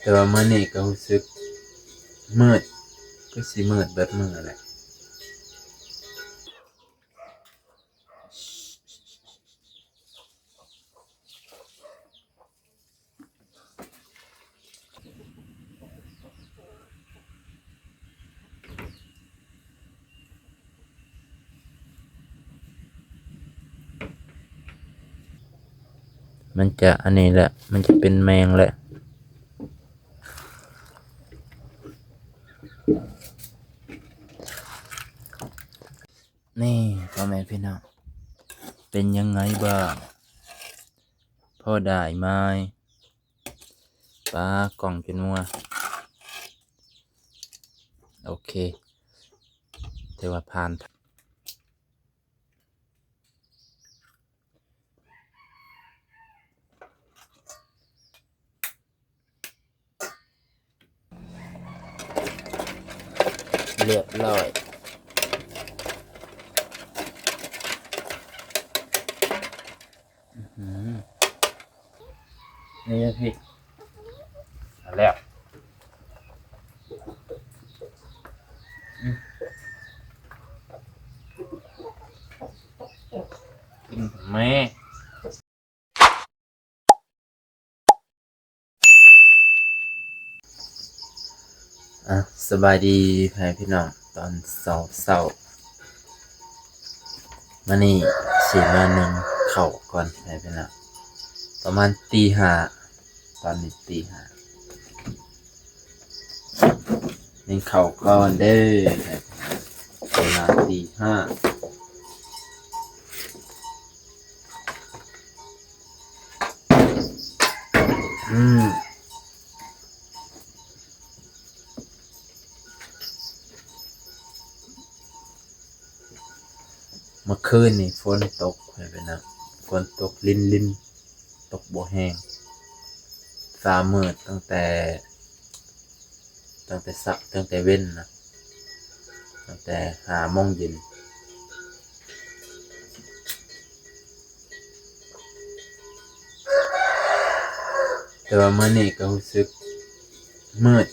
ແຕ່ວ່າມື້ນີ້ກໍຮູ້ສຶກມືດ ຄືຊິມືດເບິດມື້ແຫຼະ. ມັນຈະອັນນີ້ແຫຼະ ມັນຈະເປັນແມງແຫຼະ. ນີ້ ພໍ່ແມ່ພີ່ນ້ອງ ເປັນຫຍັງໄງບ້າງ? ພໍໄດ້ໄໝ? ປ້າ ກ້ອງຈົນມົວ. ໂອເຄ ຖືວ່າຜ່ານ. ຮຽບຮ້ອຍ. ອື ນີ້ພີ່ ເອົາແລ້ວ. ອື ກິນແມ່. ອ່ະ ສະບາຍດີພໍ່ແມ່ພີ່ນ້ອງ ຕອນເຊົ້າໆ. ມື້ນີ້ຊິມາໜຶ້ງເຂົ້າກ່ອນ ພໍ່ແມ່ພີ່ນ້ອງ ປະມານຕີຫ້າ ຕອນນີ້ຕີຫ້າ. ໜຶ້ງເຂົ້າກ່ອນເດີ້ ເວລາຕີຫ້າ. ອືມ ເມື່ອຄືນນີ້ຝົນຕົກ ພໍ່ແມ່ພີ່ນ້ອງ ຝົນຕົກລິນໆ ຕົກບໍ່ແຮງ. ຟ້າມືດຕັ້ງແຕ່ ຕັ້ງແຕ່ເຊົ້າ ຕັ້ງແຕ່ເວັນນະ ຕັ້ງແຕ່ຫ້າໂມງເຢັນ. ແຕ່ວ່າມື້ນີ້ກໍຮູ້ສຶກມືດ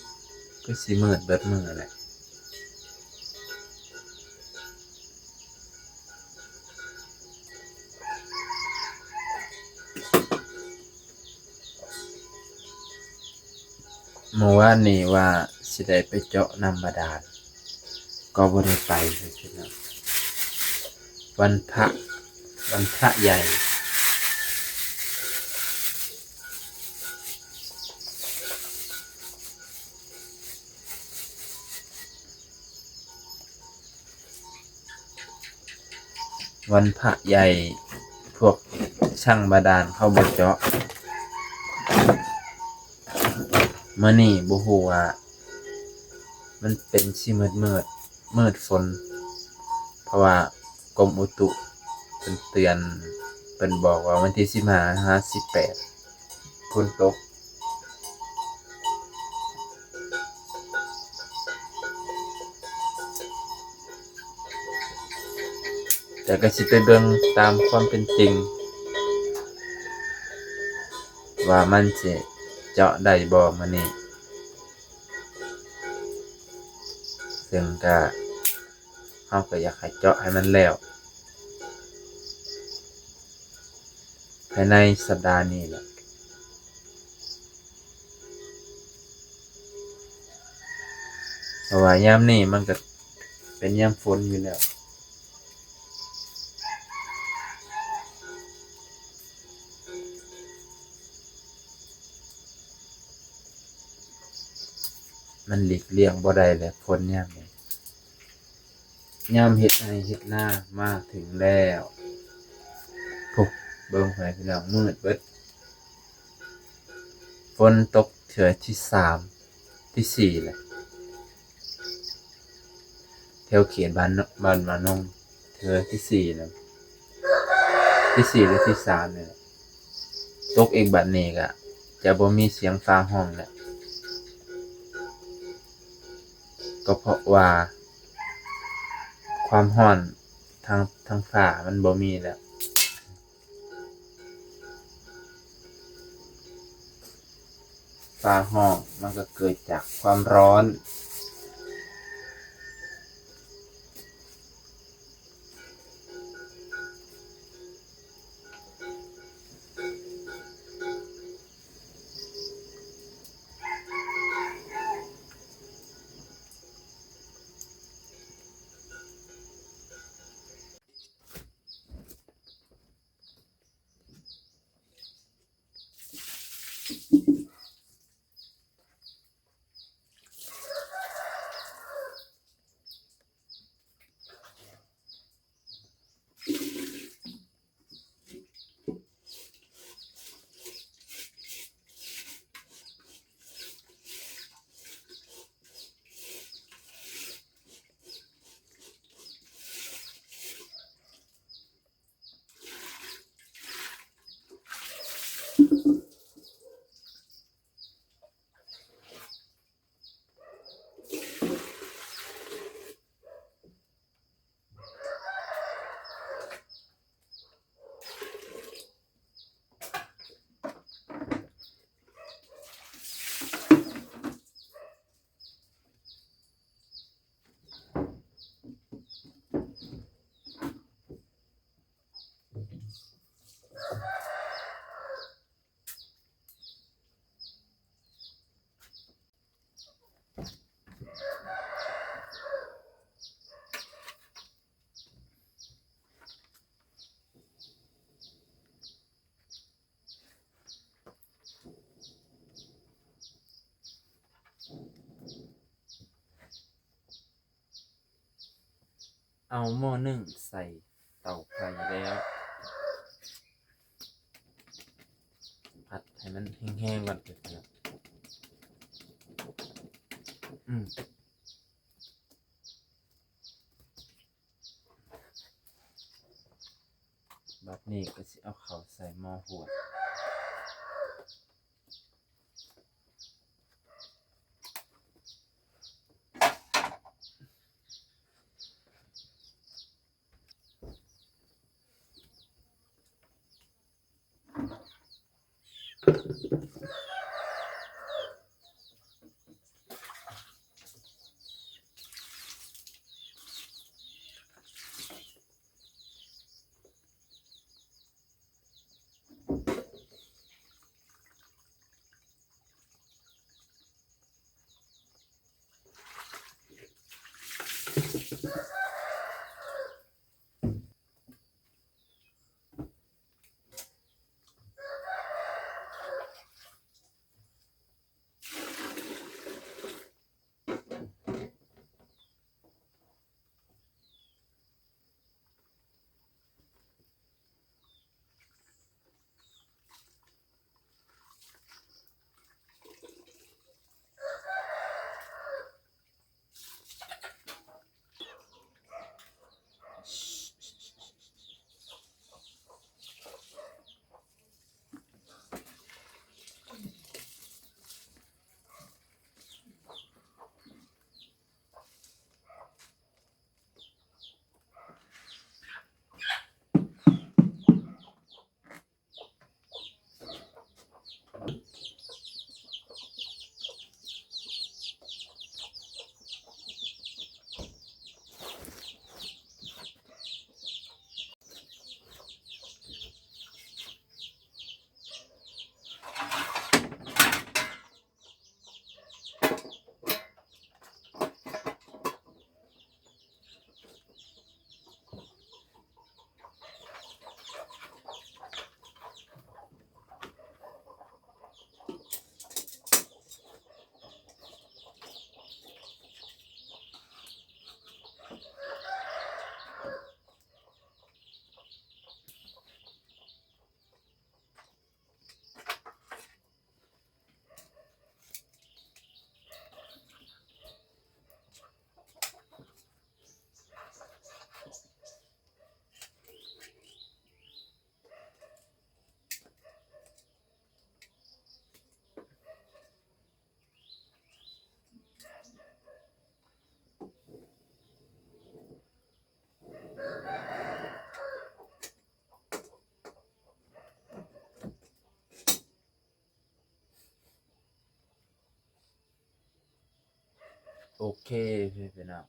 ຄືຊິມືດເບິດມື້ແຫຼະ. ເມື່ອວານນີ້ວ່າຊິໄດ້ໄປເຈາະນ້ຳບາດານ ກໍບໍ່ໄດ້ໄປ ພີ່ນ້ອງ ວັນພະ ວັນພະໃຫຍ່. ວັນພະໃຫຍ່ ພວກຊ່າງບາດານເຂົາບໍ່ເຈາະ. ມື້ນີ້ບໍ່ຮູ້ວ່າມັນເປັນຊິມືດໆ ມືດຝົນ ເພາະວ່າ ກົມອຸຕຸເພິ່ນເຕືອນ ເພິ່ນບອກວ່າວັນທີສິບຫ້າຫາສິບແປດຝົນຕົກ. ແຕ່ກໍຊິໄປເບິ່ງຕາມຄວາມເປັນຈິງ ວ່າມັນຊິເຈາະໄດ້ບໍ່ມື້ນີ້ ເຊິ່ງກະ ເຮົາກໍຢາກໃຫ້ເຈາະໃຫ້ມັນແລ້ວ ພາຍໃນສັບດານີ້ແຫຼະ ເພາະວ່າຍາມນີ້ມັນກໍເປັນຍາມຝົນຢູ່ແລ້ວ. ມັນຫຼີກລ່ຽງບໍ່ໄດ້ແຫຼະ ຝົນຍາມນີ້. ຍາມເຮັດໄຮ່ເຮັດນາມາເຖິງແລ້ວ. ພຸ້ນ ເບິ່ງໄປພີ່ນ້ອງ ມືດເບິດ. ຝົນຕົກເທື່ອທີສາມ ທີສີ່ແຫຼະ ແຖວເຂດບ້ານ ບ້ານມານົງ ເທື່ອທີສີ່ແລ້ວ ທີສີ່ ຫຼື ທີສາມນີ້ແຫຼະ. ຕົກອີກບາດນີ້ກະຈະບໍ່ມີສຽງຟ້າຮ້ອງແລ້ວ ກໍເພາະວ່າຄວາມຮ້ອນທາງ ທາງຟ້າມັນບໍ່ມີແລ້ວ. ຟ້າຮ້ອງ ມັນກໍເກີດຈາກຄວາມຮ້ອນ. ເອົາໝໍ້ໜຶ້ງໃສ່ເຕົາໄຟແລ້ວ ຜັດໃຫ້ມັນແຫ້ງໆກ່ອນເດີ. ອືມ ບັດນີ້ກໍຊິເອົາເຂົ້າໃສ່ໝໍ້ຫວດ. ອ ໂອເຄ ພີ່ນ້ອງ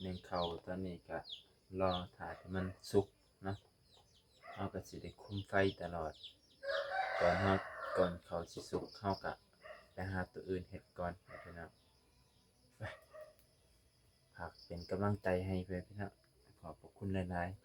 ໜຶ້ງເຂົ້າຕອນນີ້ກະລໍຖ້າໃຫ້ມັນສຸກເນາະ. ເຮົາກະຊິໄດ້ຄຸມໄຟຕະຫຼອດ ກ່ອນເຮົາ ກ່ອນເຂົ້າຊິສຸກ ເຮົາກະໄປຫາໂຕອື່ນເຮັດກ່ອນ ພີ່ນ້ອງ. ໄປ ຝາກເປັນກຳລັງໃຈໃຫ້ເພື່ອນພີ່ນ້ອງ ຂອບພະຄຸນຫຼາຍໆ.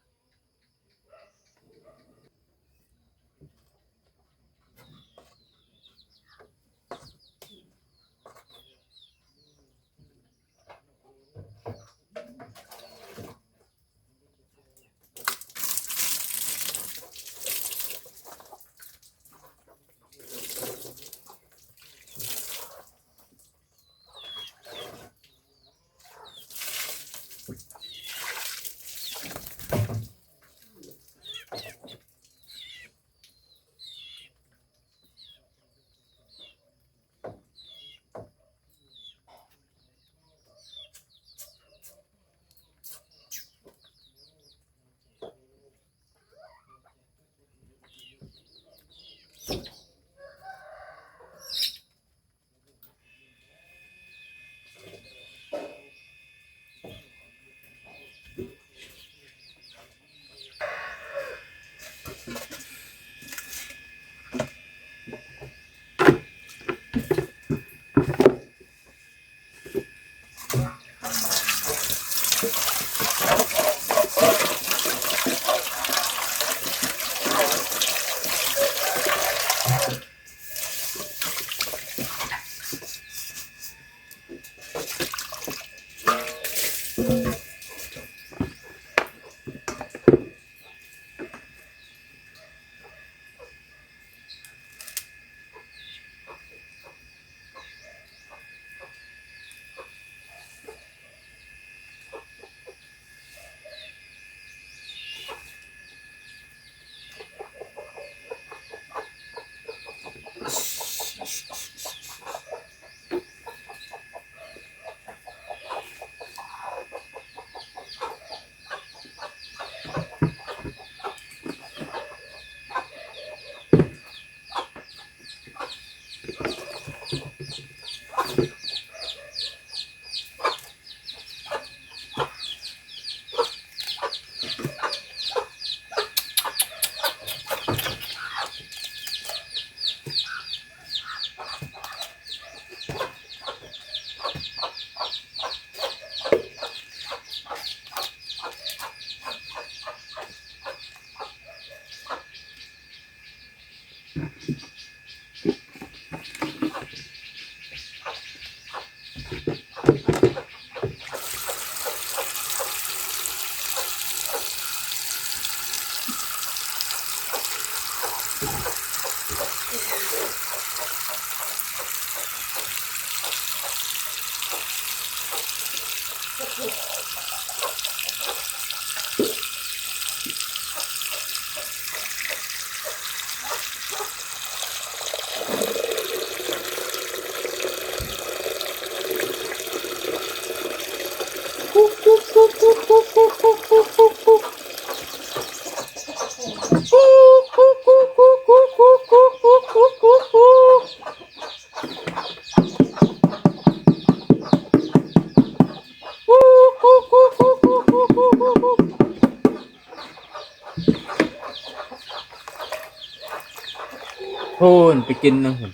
ໂອ້ຍ ໄປກິນນຳພຸ້ນ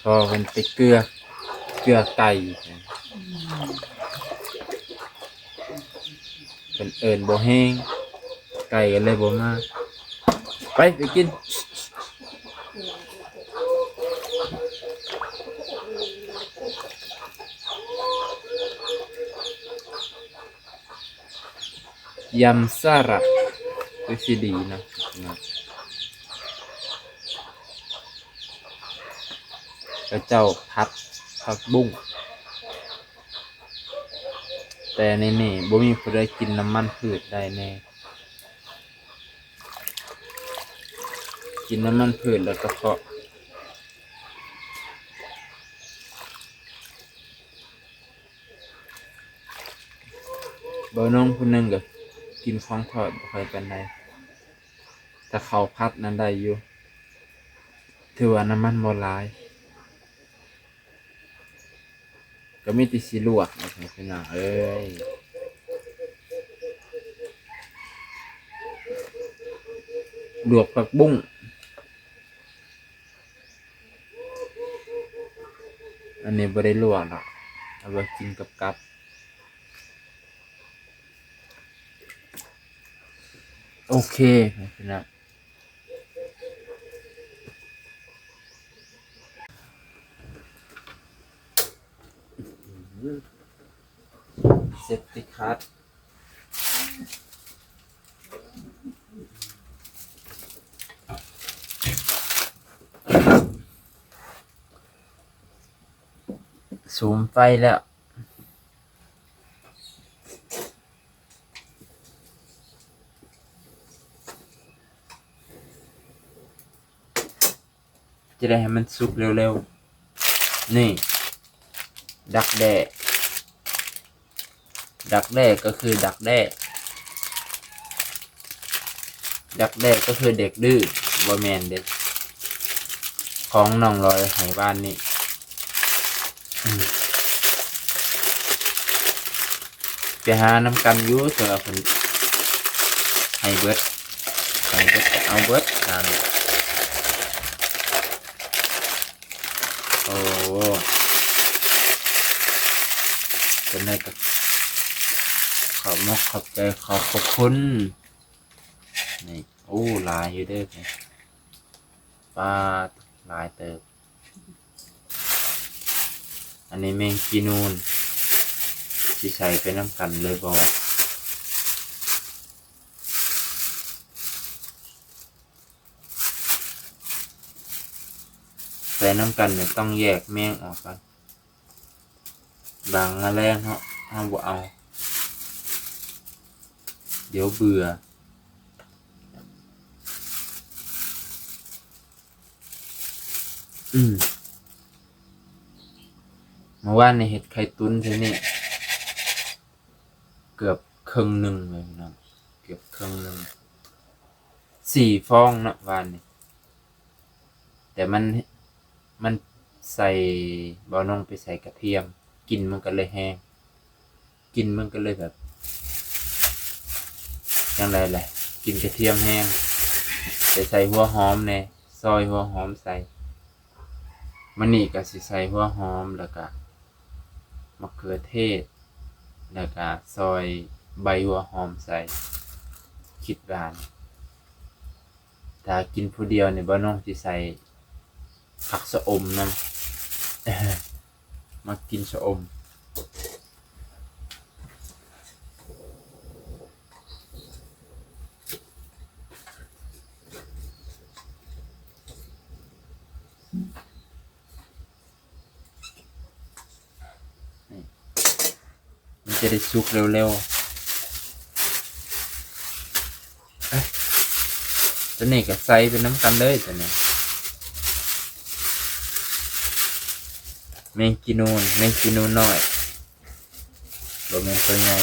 ພໍເພິ່ນໄປເກືອ ເກືອໄກ່ ເພິ່ນເອີ້ນບໍ່ແຮງ ໄກ່ກໍເລີຍບໍ່ມາ. ໄປ ໄປກິນ. ຢຳສະຫຼັດຄືຊິດີເນາະ ເຂົາເຈົ້າຜັດຜັກບຸ້ງ ແຕ່ໃນນີ້ບໍ່ມີຜູ້ໃດກິນນ້ຳມັນພືດໄດ້ແນ່. ກິນນ້ຳມັນພືດແລ້ວກະເພາະ ເບົານ້ອງຜູ້ໜຶ່ງກະກິນຂອງທອດບໍ່ຄ່ອຍປານໃດ ແຕ່ເຂົ້າຜັດນັ້ນໄດ້ຢູ່. ຖືວ່ານ້ຳມັນບໍ່ຫຼາຍ ກໍມີແຕ່ຊິລວກແລ້ວ ພີ່ນ້ອງເອີຍ ລວກຜັກບຸ້ງ. ອັນນີ້ບໍ່ໄດ້ລວກດອກ ເອົາໄວ້ກິນກັບກັບ. ໂອເຄ ພີ່ນ້ອງ ເຊັບຕິຄັດ ສຸມໄຟແລ້ວ. ຈະໄດ້ໃຫ້ມັນສຸກເລັວໆ. ນີ້ ດັກແດ້ ດັກແດ້ກໍຄືດັກແດ້ ດັກແດ້ກໍຄືເດັກດື້ ບໍ່ແມ່ນເດ້ ຂອງນ້ອງລອຍໃຫ້ວານນີ້. ອືມ ໄປຫານຳກັນຢູ່ ເທື່ອເພິ່ນໃຫ້ເບິດ ໃຫ້ເບິດກໍເອົາເບິດ ໂອ້ ເປັນໄດກໍຂອບມົກຂອບໃຈ ຂອບພະຄຸນ. ນີ້ ໂອ້ ຫຼາຍຢູ່ເດີ ນີ້ ປາດ ຫຼາຍເຕີບ. ອັນນີ້ແມງຈີນູນ ຊິໃສ່ໄປນຳກັນເລີຍບໍ່? ໃສ່ນຳກັນນີ້ຕ້ອງແຍກແມງອອກກ່ອນ. ບາງມະແລງເຮົາ ເຮົາບໍ່ເອົາ ດຽວເບື່ອ. ອືມ ເມື່ອວານນີ້ເຮັດໄຂ່ຕຸນໃສ່ນີ້ ເກືອບເຄິ່ງໜຶ່ງເລີຍເນາະ ເກືອບເຄິ່ງໜຶ່ງ ສີ່ຟອງເນາະ ວານນີ້. ແຕ່ມັນ ມັນໃສ່ ບ່າວນົງໄປໃສ່ກະທຽມ ກິ່ນມັນກໍເລີຍແຮງ ກິ່ນມັນກໍເລີຍແບບ ຈັ່ງໃດແຫຼະ ກິ່ນກະທຽມແຮງ ໄປໃສ່ຫົວຫອມແດ່ ຊອຍຫົວຫອມໃສ່. ມື້ນີ້ກໍຊິໃສ່ຫົວຫອມ ແລ້ວກະມະເຂືອເທດ ແລ້ວກະຊອຍໃບຫົວຫອມໃສ່ ຄິດວ່ານະ. ຖ້າກິນຜູ້ດຽວນີ້ ບ່າວນົງຊິໃສ່ຜັກຊະອົມນຳ ມັກກິນຊະອົມ. ນີ້ ມັນຈະໄດ້ສຸກເລັວໆ. ເອີ ຕົວນີ້ກໍໃສ່ໄປນຳກັນເລີຍ ຕົວນີ້ ແມງຈີນູນ ແມງຈີນູນນ້ອຍ ບໍ່ແມ່ນຕົວໃຫຍ່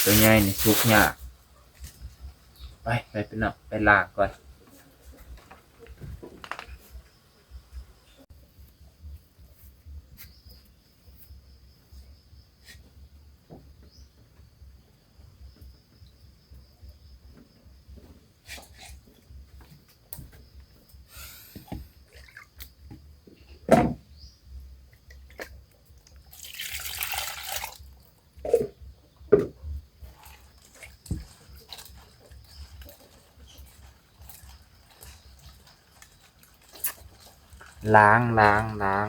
ຕົວໃຫຍ່ນີ້ສຸກຍາກ. ໄປ ໄປ ພີ່ນ້ອງ ໄປລ້າງກ່ອນ. ລ້າງ ລ້າງ ລ້າງ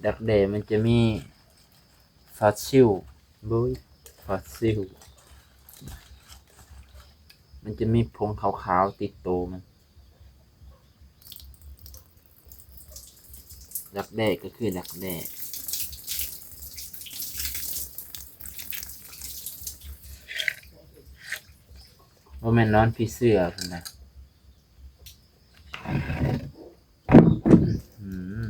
ດັກແດ້ມັນຈະມີຟອດຊິວ ໂອ້ຍ ຟອດຊິວ ມັນຈະມີຜົງຂາວໆຕິດໂຕມັນ. ດັກແດ້ກໍຄືດັກແດ້ ບໍ່ແມ່ນນອນຜີເສືອພຸ້ນນະ. ອືມ. ອືມ.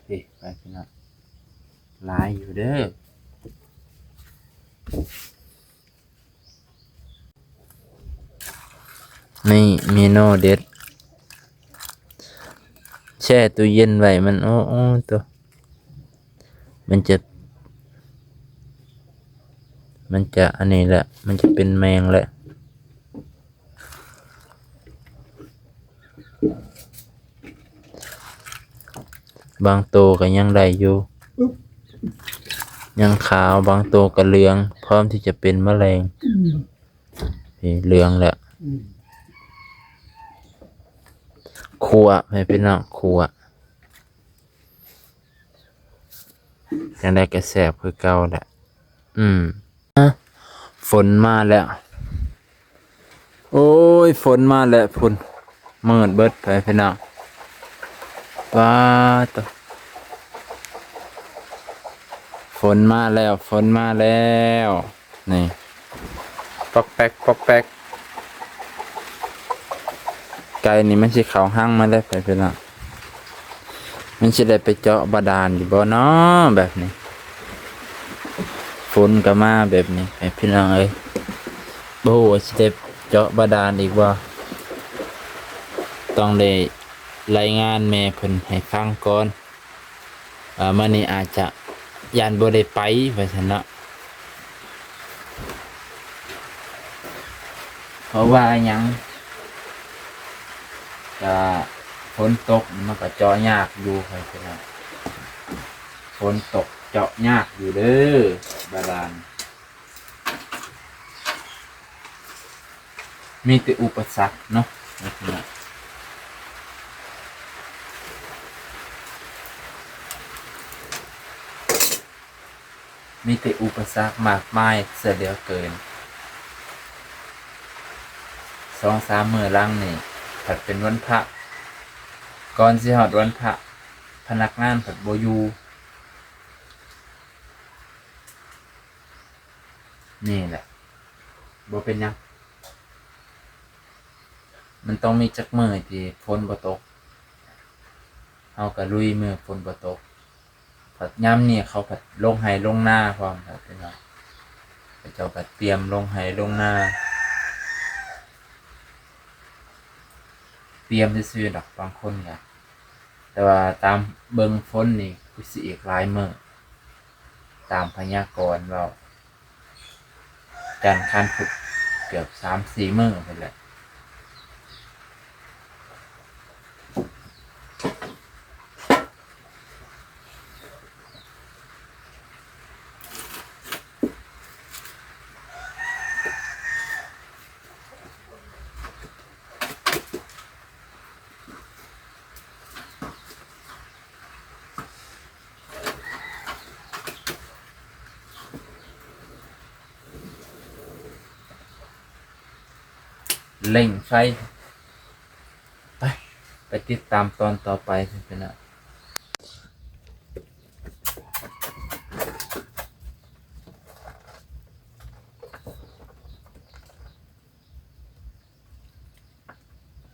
ເອີ ໄປພີ່ນ້ອງ ຫຼາຍຢູ່ເດີ. ນີ້ເມນູເດັດ ແຊ່ຕູ້ເຢັນໄວ້ ມັນ ໂອ້ ໂອ້ ໂຕ ມັນຈະ ມັນຈະອັນນີ້ແຫຼະ ມັນຈະເປັນແມງແຫຼະ. ບາງໂຕກໍຍັງໄດ້ຢູ່ ຍັງຂາວ ບາງໂຕກໍເຫຼືອງ ພ້ອມທີ່ຈະເປັນມະແລງ. ອືມ ນີ້ເຫຼືອງແລ້ວ. ອືມ ຂົ້ວໃຫ້ພີ່ນ້ອງ ຂົ້ວ ຈັ່ງໃດກໍແຊບຄືເກົ່າແຫຼະ. ອືມ ຝົນມາແລ້ວ ໂອ້ຍ ຝົນມາແລ້ວພຸ້ນ ມືດເບິດໄປພີ່ນ້ອງ. ປາດໂທ້ ຝົນມາແລ້ວ ຝົນມາແລ້ວ. ນີ້ ປອກແປກ ປອກແປກ ໄກ່ນີ້ມັນຊິເຂົ້າຮັງມາແລ້ວ ໄປພີ່ນ້ອງ. ມັນຊິໄດ້ໄປເຈາະບາດານຢູ່ບໍ່ນໍ ແບບນີ້ ຝົນກໍມາແບບນີ້ ໄປພີ່ນ້ອງເອີຍ. ບໍ່ຮູ້ວ່າຊິໄດ້ເຈາະບາດານອີກບໍ່ ຕ້ອງໄດ້ລາຍງານແມ່ເພິ່ນໃຫ້ຟັງກ່ອນ. ເອີ ມື້ນີ້ອາດຈະຢ້ານບໍ່ໄດ້ໄປ ວ່າຊັ້ນເນາະ. ເພາະວ່າຫຍັງ ກະຝົນຕົກ ມັນກະເຈາະຍາກຢູ່ ຂ້ອຍຄິດວ່າ ຝົນຕົກເຈາະຍາກຢູ່ເດີ ບາດານ. ມີແຕ່ອຸປະສັກເນາະ ມີແຕ່ອຸປະສັກມາກມາຍເສຍເຫຼືອເກີນ. ສອງສາມມື້ຫຼັງນີ້ພັດເປັນວັນພະ ກ່ອນຊິຮອດວັນພະ ພະນັກງານພັດບໍ່ຢູ່. ນີ້ແຫຼະ ບໍ່ເປັນຫຍັງ ມັນຕ້ອງມີຈັກມື້ທີ່ຝົນບໍ່ຕົກ ເຮົາກໍລຸຍມື້ຝົນບໍ່ຕົກ. ພັດຍາມນີ້ເຂົາພັດລົງໄຮ່ລົງນາພ້ອມ ເຂົາເຈົ້າກໍຕຽມລົງໄຮ່ລົງນາ ຕຽມຊື່ໆດອກ ບາງຄົນກໍ ແຕ່ວ່າຕາມເບິ່ງຝົນນີ້ຄືຊິອີກຫຼາຍມື້ ຕາມພະຍາກອນເວົ້າ ຈັນ ອັງຄານ ພຸດ ເກືອບສາມສີ່ມື້ພຸ້ນແຫຼະ. ເລັ່ງໄຟ ໄປ ໄປຕິດຕາມຕອນຕໍ່ໄປ ພີ່ນ້ອງ.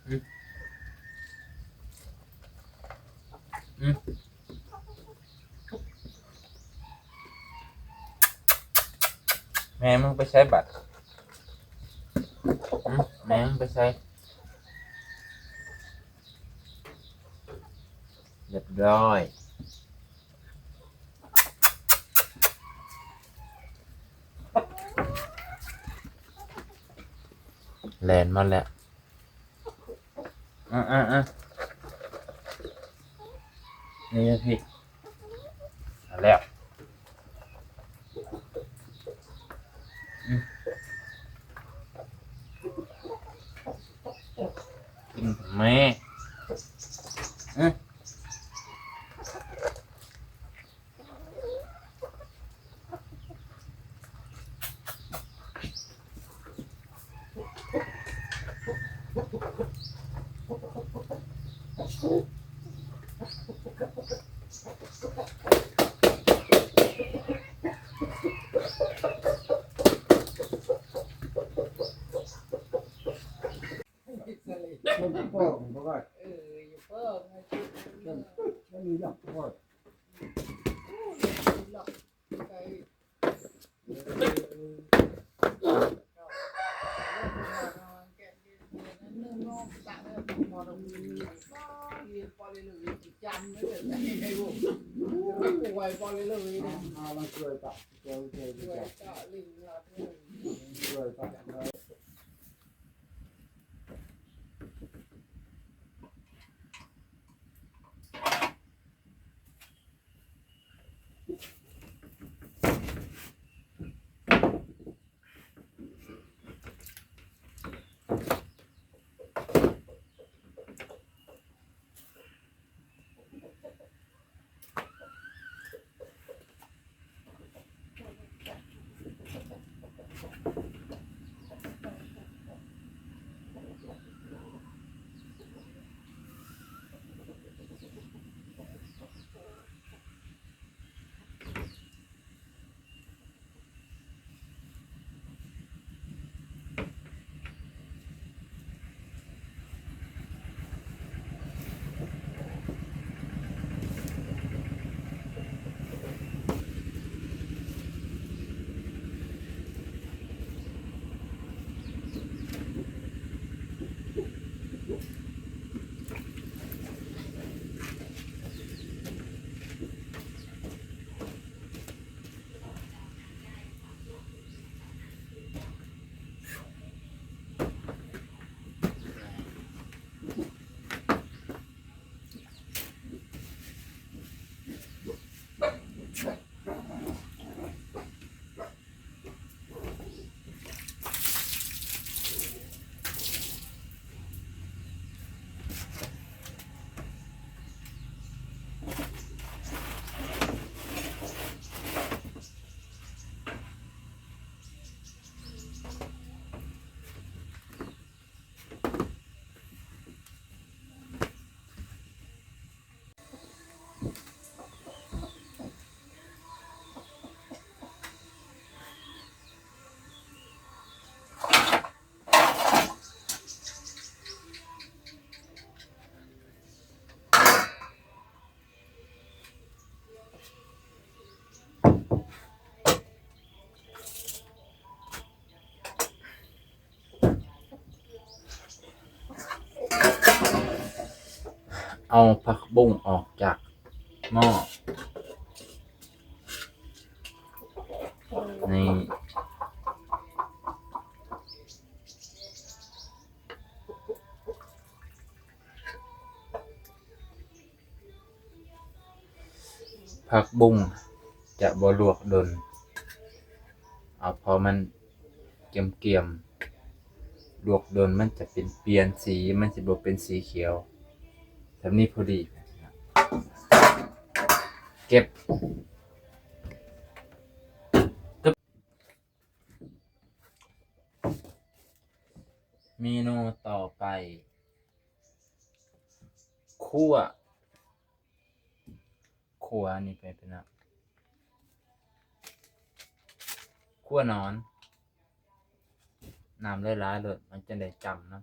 ອືມ ອືມ ແມ່ມຶງໄປໃສບັດ? ອືມ ແມ່ມຶງໄປໃສ? ຮຽບຮ້ອຍ. ແລ່ນມາແລ້ວ. ອາໆໆ ນີ້ພີ່ ມາແລ້ວ. ອືມ ກິນແມ່ ອືມ. ເອີ ຢູ່ເປີ ມັນມີດອກໂພດ. ເອົາຜັກບຸ້ງອອກຈາກໝໍ້ ນີ້ ຜັກບຸ້ງຈະບໍ່ລວກດົນ ເອົາພໍມັນກຽມໆ ລວກດົນມັນຈະເປັນ ປ່ຽນສີ ມັນຊິບໍ່ເປັນສີຂຽວ. ສ່ຳນີ້ພໍດີ ເກັບ. ເມນູຕໍ່ໄປ ຂົ້ວ ຂົ້ວອັນນີ້ໄປເປັນ ຂົ້ວໜອນ ນ້ຳຫຼາຍໆໂລດ ມັນຈັ່ງໄດ້ຈ້ຳນຳ.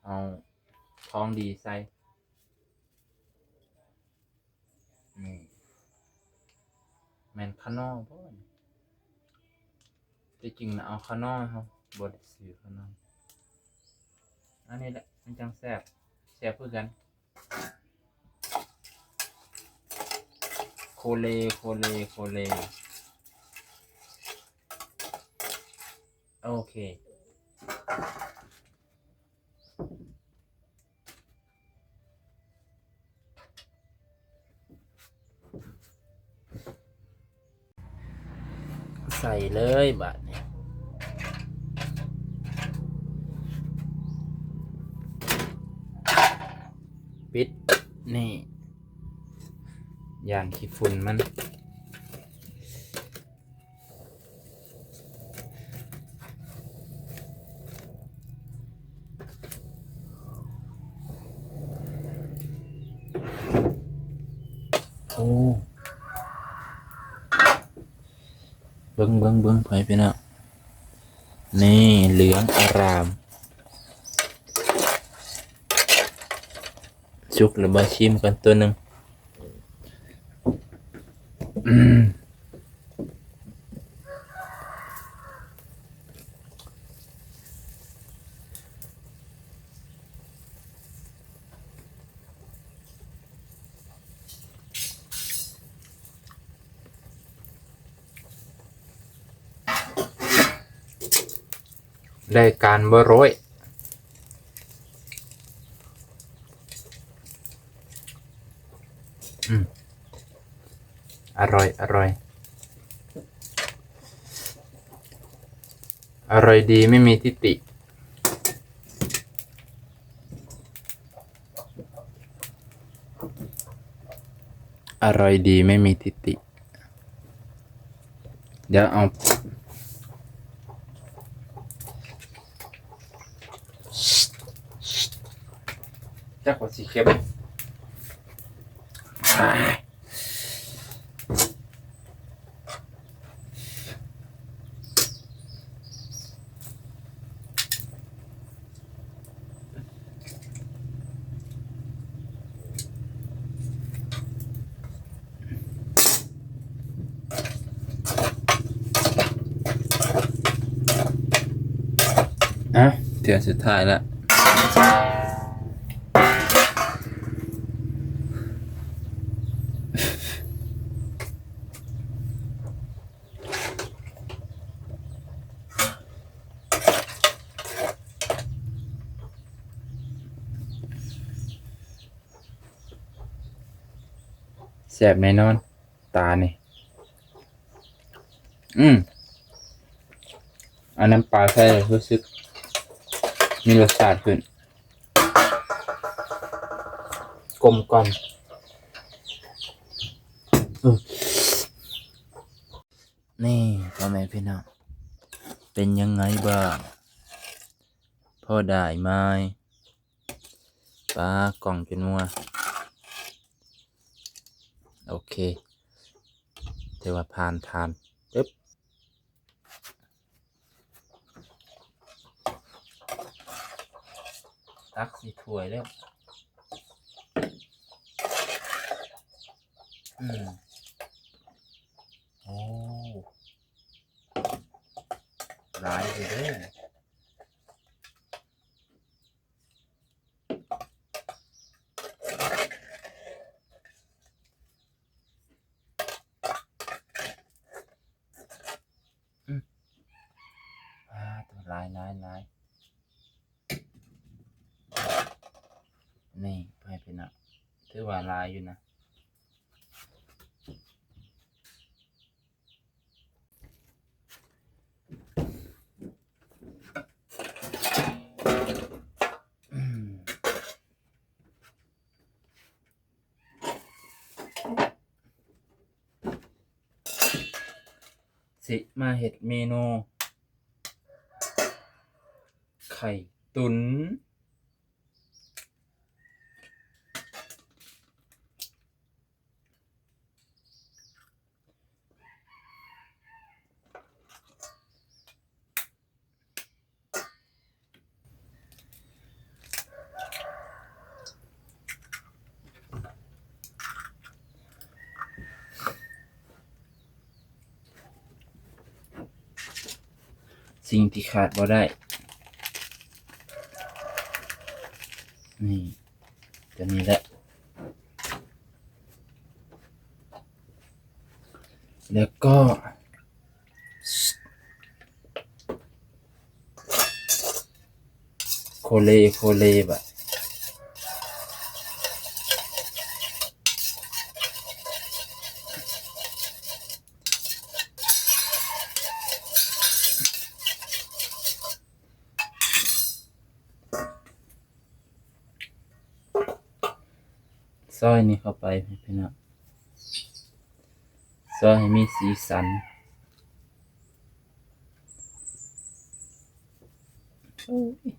ເອົາຂອງດີໃສ່ ນີ້ ແມ່ນຂະໜໍ່ບໍ່? ທີ່ຈິງນະເອົາຂະໜໍ່ ເຮົາບໍ່ໄດ້ຊື້ຂະໜໍ່. ອັນນີ້ແຫຼະມັນຈັ່ງແຊບ ແຊບຄືກັນ. ໂຄເລ ໂຄເລ ໂຄເລ. ໂອເຄ ໃສ່ເລີຍບາດນີ້ ປິດ ນີ້ ຢ້ານຂີ້ຝຸ່ນມັນ. ໂອ້ ເບິ່ງ ເບິ່ງ ເບິ່ງ ພໍ່ແມ່ພີ່ນ້ອງ ນີ້ ເຫຼືອງອາຣາມ ສຸກແລ້ວບໍ່? ຊິມກ່ອນຕົວໜຶ່ງ. ໄດ້ການບໍ່ໂລຍ. ອືມ ອະລ່ອຍ ອະລ່ອຍ ອະລ່ອຍດີ ໄມ່ມີທິດຕິ. ອະລ່ອຍດີ ໄມ່ມີທິດຕິ. ດຽວເອົາ ຈັກວ່າຊິເຄັມ. ອ່ະ ເທື່ອສຸດທ້າຍລະ. ແຊບແນ່ນອນ ຕານີ້. ອືມ ເອົານ້ຳປາໃສ່ ຮູ້ສຶກມີລົດຊາດຂຶ້ນ ກົມກ່ອມ. ອືມ ນີ້ ພໍ່ແມ່ພີ່ນ້ອງ ເປັນຍັງໄງບ້າງ? ພໍໄດ້ໄໝ? ປາ ກ້ອງຈົນມົວ. ໂອເຄ ຖືວ່າຜ່ານ ຜ່ານ. ປຶບ ຕັກໃສ່ຖ້ວຍແລ້ວ. ອືມ ໂອ້ ຫຼາຍຢູ່ເດີ້. ອືມ ປາດ ຫຼາຍ ຫຼາຍ ຫຼາຍ. ນີ້ ພໍ່ແມ່ພີ່ນ້ອງ ຖືວ່າຫຼາຍຢູ່ນະ. ຊິມາເຮັດເມນູໄຂ່ຕຸນ. ສິ່ງທີ່ຂາດບໍ່ໄດ້ ນີ້ ຕົວນີ້ແຫຼະ. ແລ້ວກໍ ໂຄເລ ໂຄເລບາດ. ຊອຍນີ້ເຂົ້າໄປ ພີ່ນ້ອງ ຊອຍໃຫ້ມີສີສັນ. ໂອ້ຍ.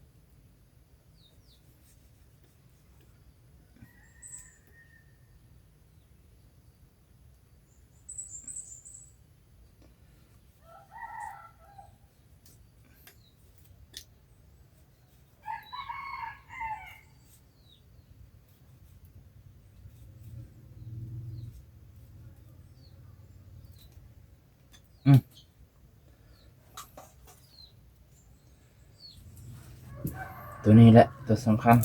ຕົວນີ້ແຫຼະຕົວສຳຄັນ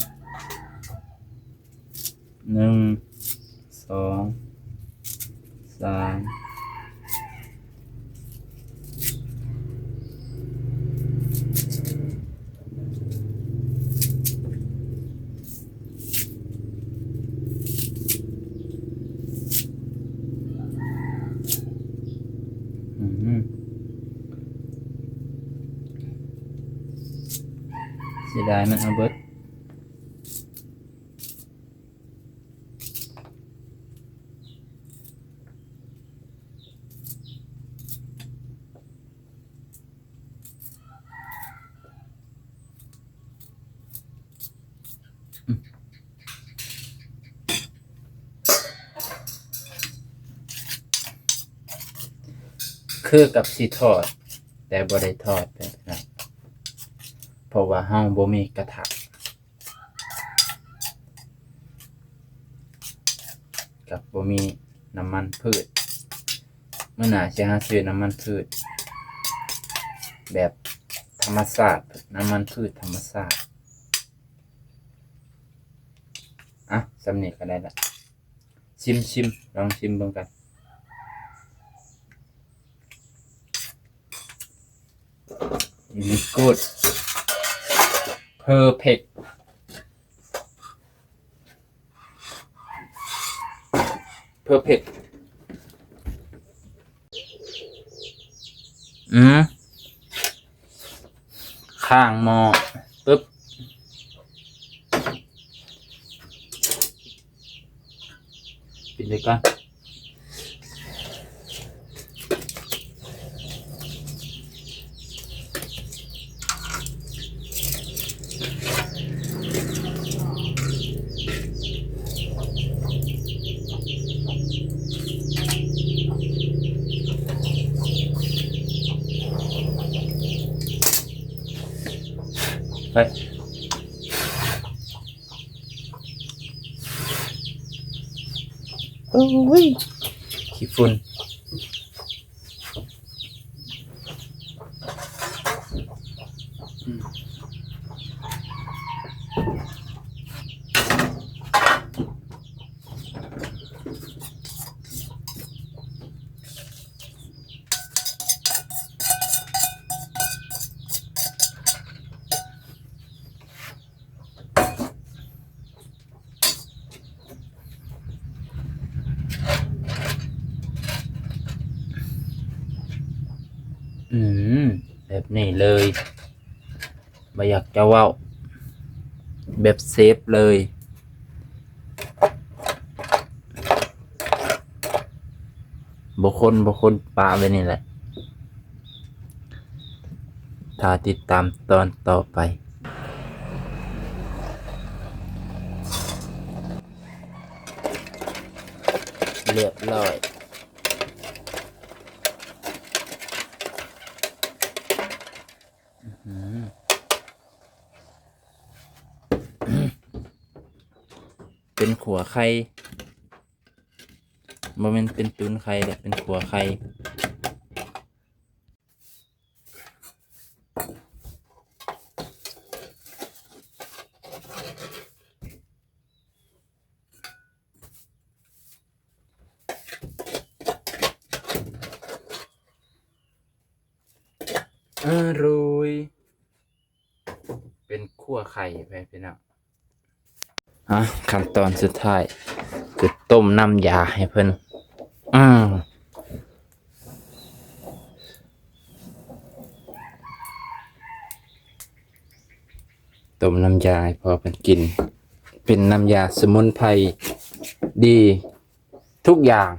ໜຶ່ງ ສອງ ສາມ ອືມ ເສຍດາຍມັນເອົາເບິດ. ຄືກັບຊິທອດ ແຕ່ບໍ່ໄດ້ທອດເນາະ ເພາະວ່າເຮົາບໍ່ມີກະທະ ກັບບໍ່ມີນ້ຳມັນພືດ. ມື້ໜ້າຊິຫາຊື້ນ້ຳມັນພືດແບບທຳມະຊາດ ນ້ຳມັນພືດທຳມະຊາດ. ອ່ະ ສ່ຳນີ້ກະໄດ້ລະ. ຊິມ ຊິມ ລອງຊິມເບິ່ງກັນ. ອືມ ກູດ ເພີເພັກ ເພີເພັກ. ອືມ ຂ້າງໝໍ້ ປຶບ ປິດໄວ້ກ່ອນ. ໄປ ໂອ້ຍ ຂີ້ຝຸ່ນ. ອືມ ແບບນີ້ເລີຍ ບໍ່ຢາກຈະເວົ້າ ແບບເຊຟເລີຍ. ບໍ່ຄົນ ບໍ່ຄົນ ປະໄວ້ນີ້ແຫຼະ. ຖ້າຕິດຕາມຕອນຕໍ່ໄປ. ຮຽບຮ້ອຍ. ອືຫື ເປັນຂົ້ວໄຂ່. ບໍ່ແມ່ນເປັນຕຸນໄຂ່ເດ້ ເປັນຂົ້ວໄຂ່. ອະໂຣຍ ເປັນຂົ້ວໄຂ່ໄປພີ່ນ້ອງ. ອ່ະ ຂັ້ນຕອນສຸດທ້າຍ ຄືຕົ້ມນ້ຳຢາໃຫ້ເພິ່ນ. ອືມ ຕົ້ມນ້ຳຢາໃຫ້ພໍ່ເພິ່ນກິນ. ເປັນນ້ຳຢາສະໝຸນໄພ ດີທຸກຢ່າງ.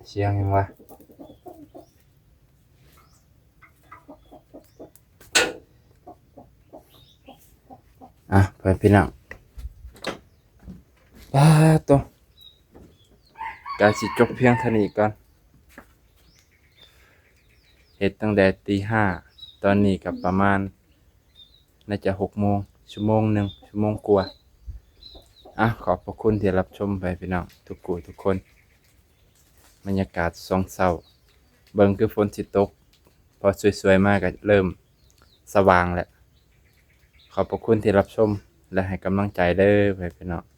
ສຽງຫຍັງວະ? ອ່ະ ພໍ່ແມ່ພີ່ນ້ອງ ປາດໂທ້ ກະຊິຈົບພຽງເທົ່ານີ້ກ່ອນ. ເຮັດຕັ້ງແຕ່ຕີຫ້າ ຕອນນີ້ກະປະມານ ໜ້າຈະຫົກໂມງ ຊົ່ວໂມງໜຶ່ງ ຊົ່ວໂມງກວ່າ. ອ່ະ ຂອບພະຄຸນທີ່ຮັບຊົມ ພໍ່ແມ່ພີ່ນ້ອງທຸກຜູ້ທຸກຄົນ. ບັນຍາກາດຊ່ວງເຊົ້າ ເບິ່ງຄືຝົນຊິຕົກ ພໍສວຍໆມາກະເລີ່ມສະຫວ່າງແລ້ວ. ຂອບພະຄຸນທີ່ຮັບຊົມ ແລະ ໃຫ້ກຳລັງໃຈເດີ ພໍ່ແມ່ພີ່ນ້ອງ.